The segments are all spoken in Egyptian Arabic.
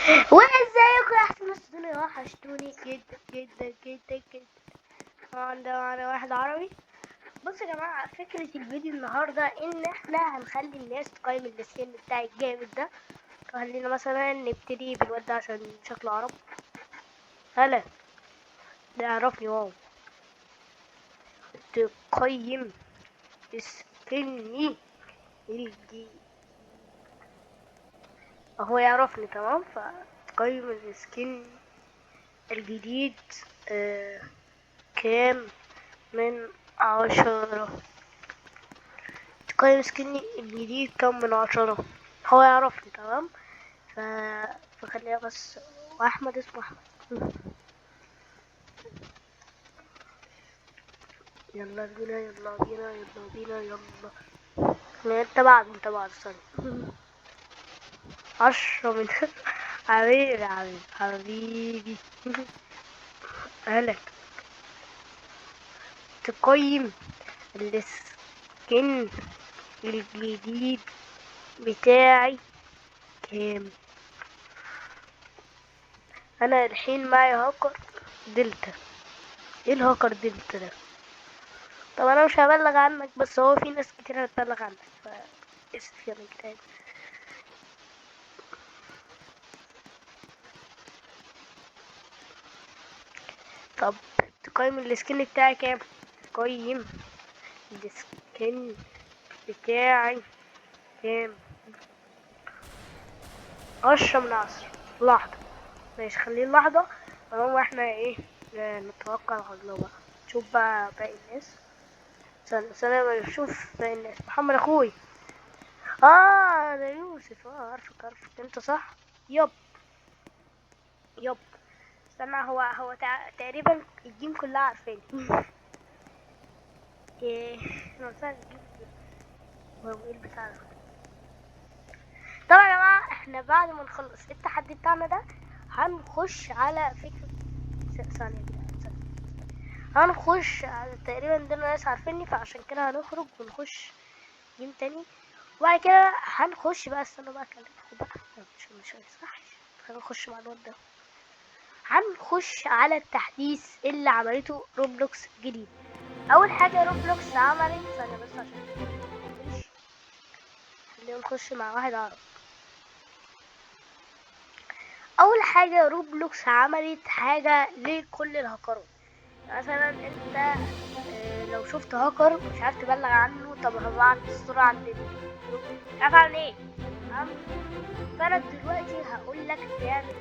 وازيكم يا احسن ناس الدنيا؟ وحشتوني جدا جدا جدا جدا. طبعا ده معانا واحد عربي. بصوا يا جماعة، فكرة الفيديو النهارده ان احنا هنخلي الناس تقيم ال skin بتاع الجامد ده. خلينا مثلا نبتدي بالواد ده عشان شكله عرب. هلا ده يعرفني. wow، تقيم skin ي الجديد، هو يعرفني تمام. فتقيم ال skin الجديد كام من 10؟ تقيم skin ي الجديد كام من 10؟ هو يعرفني تمام. فخليها بس. واحمد اسمه احمد. يلا بينا يلا بينا يلا بينا يلا. انت بعد انت بعد استنى. 10 من حبيبي حبيبي حبيبي. هلا تقيم ال skin الجديد بتاعي كام؟ انا الحين معي هاكر دلتا. ايه الهاكر دلتا ده؟ طب انا مش هبلغ عنك، بس هو في ناس كتير هتبلغ عنك، ف اسف يا جدعان. طب تقيم ال skin بتاعي كام؟ تقيم ال skin بتاعي كام؟ 10 من 10. لحظة ماشي، خليه لحظة. هو احنا ايه نتوكل على الله بقى. نشوف بقى باقي الناس. استنى استنى نشوف باقي الناس. محمد اخوي، ده يوسف. عارفك عارفك انت صح؟ yep yep. استنى، هو تقريبا ال game كلها عارفاني. ايه انا قلتها ال game هو ايه البتاع ده؟ طبعا يا جماعة احنا بعد ما نخلص التحدي بتاعنا ده هنخش على فكرة ثانية كده، ثانية. هنخش على تقريبا دول ناس عارفيني، فعشان كده هنخرج ونخش game تاني، وبعد كده هنخش بقى. استنوا بقى اكلمكم بقى، مش هيصحش. خلينا نخش مع الواد ده. هنخش على التحديث اللي عملته روبلوكس جديد. اول حاجة روبلوكس عملت، ثانية بس عشان خلينا نخش مع واحد عربي. اول حاجة روبلوكس عملت حاجة لكل الهاكرات. مثلا انت لو شفت هاكر مش عارف تبلغ عنه، طب هبعت الصورة عند مش عارف اعمل ايه، تمام؟ فانا دلوقتي هقول لك تعمل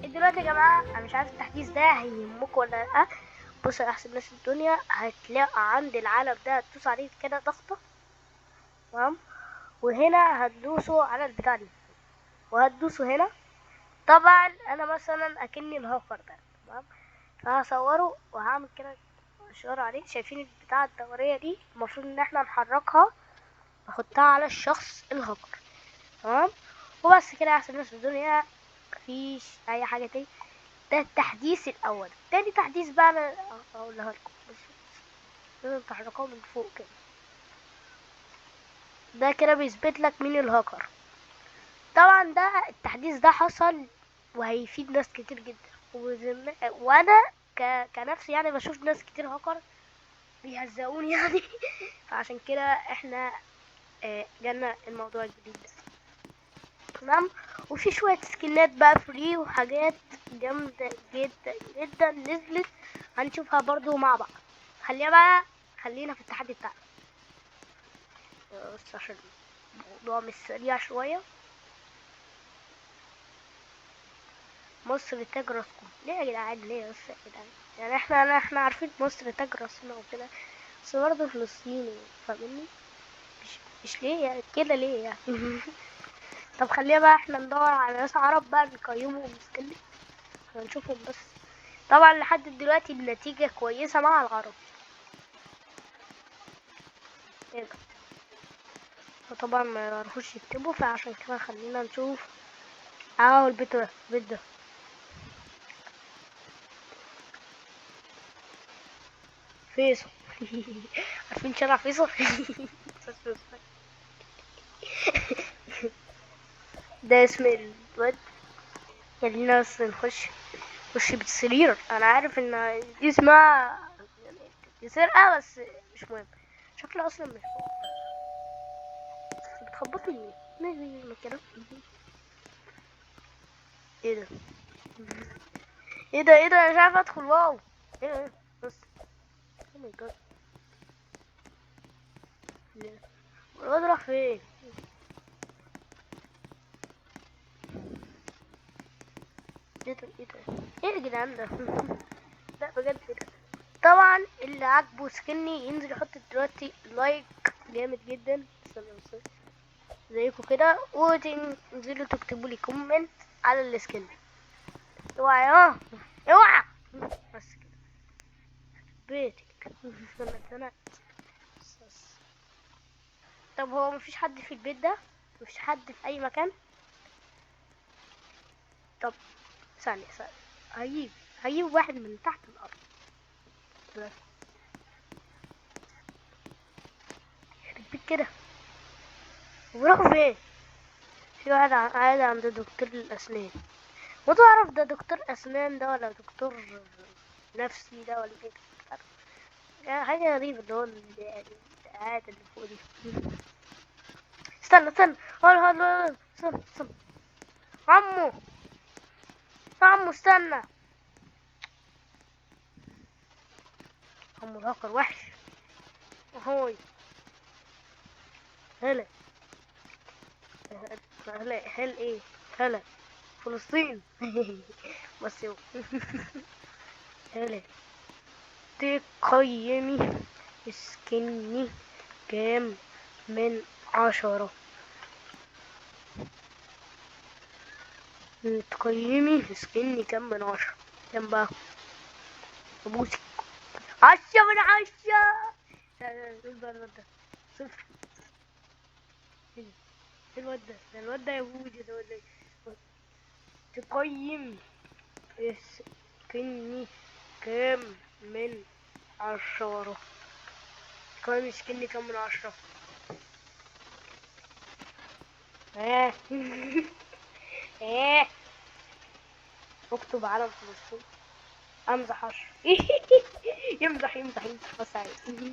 ايه. دلوقتي يا جماعة انا مش عارف التحديث ده هيهمكم ولا لا. بصوا يا احسن ناس الدنيا، هتلاقوا عند العلم ده هتدوس عليه كده ضغطه، تمام؟ وهنا هتدوسوا على البتاع دي وهتدوسوا هنا. طبعا انا مثلا اكني الهاكر ده، تمام؟ فهصوره وهعمل كده اشارة عليه. شايفين البتاعه الدورية دي؟ المفروض ان احنا نحركها نحطها على الشخص الهاكر، تمام؟ وبس كده يا احسن ناس في الدنيا، مفيش اي حاجة تاني. ده التحديث الاول. تاني تحديث بقى انا اقولها لكم، بس لازم تحركوها من فوق كده. ده كده بيثبت لك مين الهاكر. طبعا ده التحديث ده حصل وهيفيد ناس كتير جدا، وانا كنفسي بشوف ناس كتير هاكر بيهزقوني فعشان كده احنا جالنا الموضوع الجديد ده، تمام؟ وفي شوية سكنات بقى free وحاجات جامدة جدا جدا نزلت، هنشوفها برضو مع بعض. خلينا في التحدي بتاعنا بس عشان الموضوع مش سريع شوية. مصر تاج راسكم ليه يا جدعان؟ ليه بس يا جدعان؟ احنا عارفين مصر تاج راسنا وكده، بس برضه فلسطين، فاهمني؟ مش ليه يعني كده، ليه يعني؟ طب خلينا بقى احنا ندور على ناس عرب بقى نقيمهم ونتكلم، هنشوفهم بس. طبعا لحد دلوقتي النتيجة كويسة مع العرب. ايه ده؟ فطبعا ما يعرفوش يكتبوا، فعشان كده خلينا نشوف. البيت ده، البيت ده فيصل. عارفين شارع فيصل؟ ده اسم الواد. خلينا بس نخش، خش بالسرير. انا عارف ان دي اسمها دي سرقة، بس مش مهم. شكله اصلا مش مهم. بتخبطني ليه؟ ليه كده؟ ايه ده؟ ايه ده؟ ايه ده؟ انا مش عارف ادخل. wow، ايه ده؟ بس oh my God، الواد راح فين؟ ايه ده؟ ايه ده؟ ايه يا جدعان ده؟ لا بجد ايه ده؟ طبعا اللي عاجبه skin ي ينزل يحط دلوقتي like جامد جدا، استنى بس زيكم كده، وتنزلوا تكتبوا لي comment على ال skin. اوعى يا اوعى بس كده بيتك. استنى استنى. طب هو مفيش حد في البيت ده؟ مفيش حد في اي مكان؟ طب ثانية ثانية، هجيب واحد من تحت الارض. بس يخرب بيت كده، وبروحوا فين؟ في واحد قاعد عند دكتور الاسنان، وتعرف ده دكتور اسنان ده ولا دكتور نفسي ده ولا ايه؟ يعني حاجة غريبة اللي هو قاعد اللي فوق دي. استنى استنى، هول هول هول، استنى استنى، عمو عمو استنى، عمو الهاكر وحش. هوي هلا هلا هل ايه؟ هلا فلسطين. بس يو. هلا تقيمي skin ي كام من 10؟ تقيمي skin ي كام من 10؟ كام بقى؟ ابوسك. 10 من 10. لا، لا، لا، قول بقى الواد ده صفر. ايه الواد ده؟ ده الواد ده يا بوجي، ده ولا ايه؟ تقيم skin ي كام من 10؟ تقيم skin ي كام من 10؟ ايه؟ ايه؟ اكتب علم فلسطين. امزح عشر. يمزح يمزح يمزح، بس عادي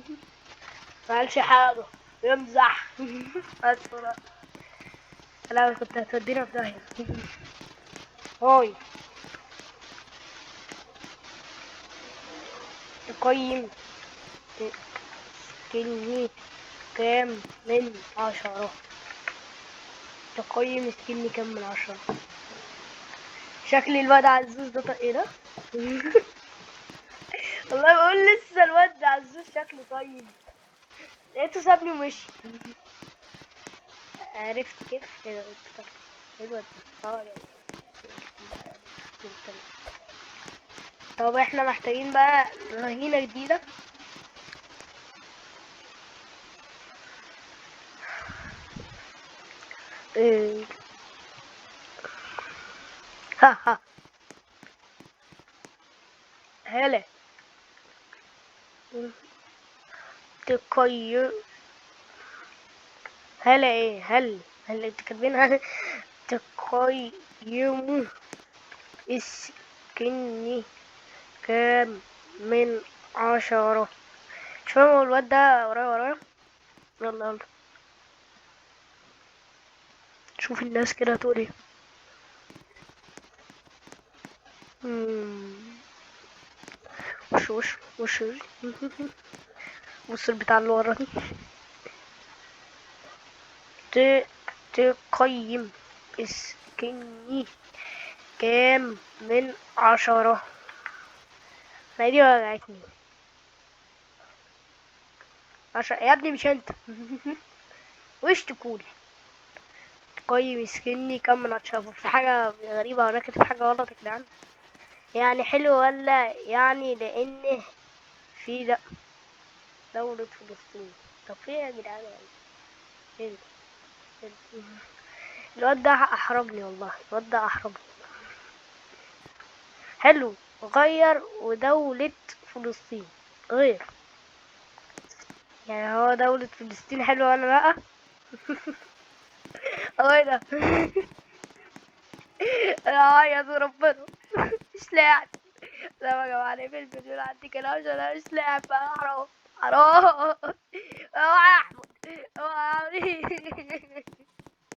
ما قالش حاجة، يمزح. بس بقى. لا كنت هتودينا في داهية. هاي تقيم skin ي كام من 10؟ تقيم skin ي كام من 10؟ شكل الواد عزوز ده ايه ده؟ والله بقول لسه الواد عزوز شكله طيب، لقيته سابني ومشي. عرفت كيف؟ ايه ده؟ ايه الواد ده؟ طب احنا محتاجين بقى رهينة جديدة. إيه. ها ها هلا تقيم هلا ايه؟ هل هل انت كاتبينها؟ تقيم skin ي كام من 10؟ مش فاهم هو الواد ده ورايا ورايا. يلا يلا شوف الناس كده هتقول ايه. وش وش وش وش. بص البتاع اللي ورا دي. تقيم skin ي كام من 10؟ ما دي وجعتني. 10 يا ابني مش انت. وش تقول؟ تقيم skin ي كام من 10؟ في حاجة غريبة ولا كاتب حاجة غلط يا جدعان؟ يعني حلو ولا يعني لأن في ده دولة فلسطين. طب في ايه يا جدعان؟ ايه ده؟ الواد ده احرجني والله، الواد ده احرجني. حلو غير ودولة فلسطين غير، يعني هو دولة فلسطين حلوة ولا لأ؟ هو ايه ده؟ انا هعيط وربنا مش لاعب. لا يا جماعة، نقفل الفيديو عندي كده عشان انا مش لاعب بقى. حرام حرام. اوعى يا احمد، اوعى يا عمي.